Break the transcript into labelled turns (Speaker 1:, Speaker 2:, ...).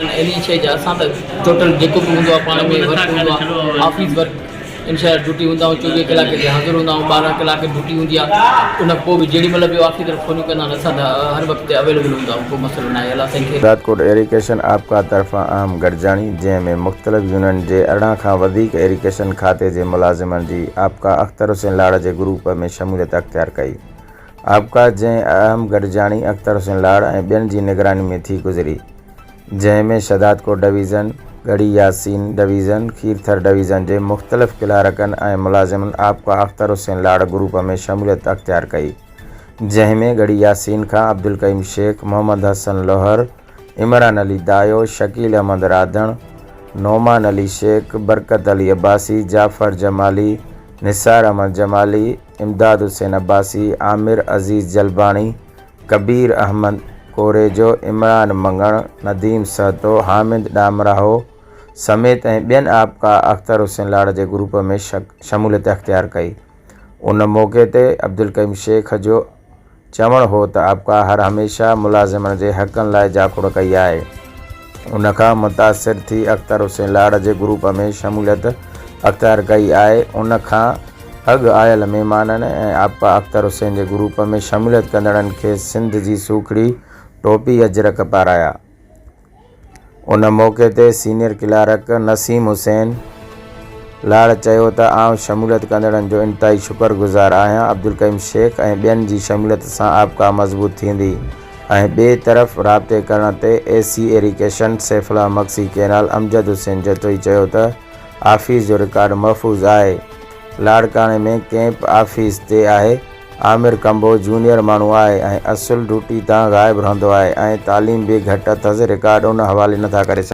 Speaker 1: انهي شيء جا اسان ته ٽوٽل جيڪو به هوندو آهي پاڻ ۾ ورڪ هوندو آهي آفيس ورڪ انشاء الله ڊيوٽي هوندا آهيون 24 ڪلاڪ هتي حاضر هوندا آهيون 12 ڪلاڪ ڊيوٽي هوندي آهي ان کان پوء به جيڏي مهل به آفيسر فونيون ڪندا آهن اسان ته هر وقت اويليبل هوندا آهيون ڪو مسئلو ناهي الله سائين کي
Speaker 2: شهدادڪوٽ ايريگيشن آپڪا طرفان اهم گڏجاڻي جنهن ۾ مختلف يونين جي 18 کان وڌيڪ ايريگيشن کاتي جي ملازمن جي آپڪا اختر حسين لاڙ جي گروپ ۾ شموليت اختيار ڪئي آپڪا جنهن اهم گڏجاڻي اختر حسين لاڙ ۽ ٻين جي نگراني ۾ ٿي گذري، جنهن ۾ Shahdadkot division, Garhi Yasin division, Kirthar division جي مختلف ڪلارڪن ۽ ملازمن آپڪا اختر حسين لاڙ گروپ ۾ شموليت اختيار ڪئي، جنهن ۾ ڳڙهي ياسين کان عبدالقيوم شيخ، محمد حسن لوهر، عمران علي دايو، شڪيل احمد راڌڻ، نعمان علي شيخ، برڪت علي عباسي، جعفر جمالي، نثار احمد جمالي، امداد حسين عباسي، عامر عزيز جلباڻي، ڪبير احمد ڪوريجو، عمران مڱڻ، نديم سهتو، حامد ڏامراهو سميت ۽ ٻين آپڪا اختر حسين لاڙ جي گروپ ۾ شموليت اختيار ڪئي. ان موقعي تي عبدالقيوم شيخ جو چوڻ هو ته آپڪا هر هميشه ملازمن جي حقن لاء جاکوڙ ڪئي آهي، ان کان متاثر ٿي اختر حسين لاڙ جي گروپ ۾ شموليت اختيار ڪئي آهي، ان کان اڳ آيل مهمانن ۽ آپڪا اختر حسين جي گروپ ۾ شموليت ڪندڙن کي سنڌ جي سوکڙي ٽوپي اجرڪ پارايا. ان موقعي تي سينيئر ڪلارڪ نسيم حسين لاڙ چيو ته آئون شموليت ڪندڙن جو انتهائي شڪر گذار آهيان، عبدالقيوم شيخ ۽ ٻين جي شموليت سان آپڪا مضبوط ٿيندي ۽ ٻئي طرف رابطي ڪرڻ تي A C irrigation Saifullah Magsi canal Amjad Hussain Jatoi چيو ته آفيس جو رڪارڊ محفوظ آهي، لاڙڪاڻي ۾ ڪئمپ آفيس تي آهي، عامر ڪمبو جونيئر ماڻهو آهي ۽ اصل ڊيوٽي تان غائب رهندو آهي ۽ تعليم به گهٽ اٿس رڪارڊ ان حوالي نٿا ڪري سگهون.